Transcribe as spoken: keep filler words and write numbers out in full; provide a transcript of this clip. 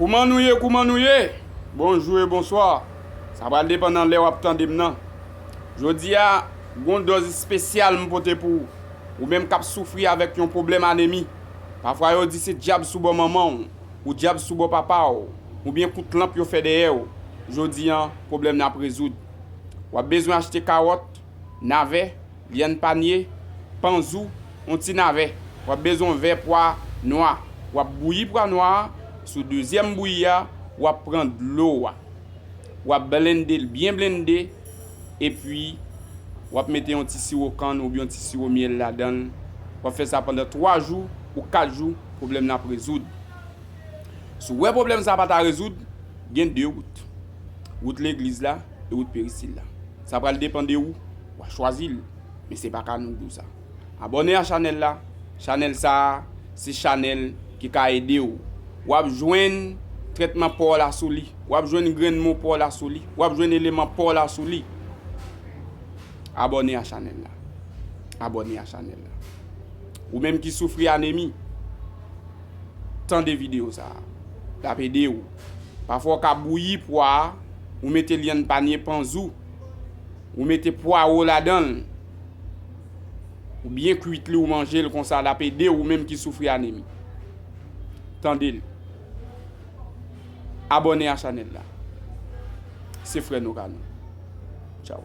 Kouman nou ye, kouman nou ye? Bonjou e bonswa. Sa pral depann nan lè w ap tande m nan. Jodi a, gon dòz espesyal m pote pou ou. Ou menm k ap soufri avèk yon pwoblèm anemi. Pafwa yo di se dyab sou bò manman w, ou dyab sou bò papa w, oubyen kout lanp yo fè dèyè w. Jodi a, pwoblèm nan ap rezoud. W ap bezwen achte kawòt, navè, lyann panye, panzou, yon ti navè. W ap bezwen yon vè pwa nwa. W ap bouyi pwa nwa a, sou dezyèm bouyi a, w ap pran dlo a. W ap blende l byen blende, epi w ap mete yon ti siwo kann oubyen yon ti siwo myèl ladan l. W ap fè sa pandan twa jou ou kat jou, pwoblèm nan ap rezoud. Si w wè pwoblèm sa a pa ta rezoud, gen de wout. Wout legliz la e wout peristil la. Sa pral depann de ou, w a chwazi l. Men se pa ka nou k di w sa. Abòne a chanèl la. Chanèl sa a, se chanèl ki ka ede w. W ap jwenn trètman pa w la sou li. W ap jwenn grenn mo pa w la sou li. W ap jwenn eleman pa w la sou li. Abòne a chanèl la. Abòne a chanèl la. Ou menm ki soufri anemi, tande videyo sa a. L ap ede w. Pafwa w ka bouyi pwa a, ou mete lyann panye panzou, ou mete pwawo ladan l, ou byen kwit li, ou manje l konsa, l ap ede w, ou menm ki soufri anemi. Tande l. Abòne a chanèl la. Se frè nou ka nou. Tchaw.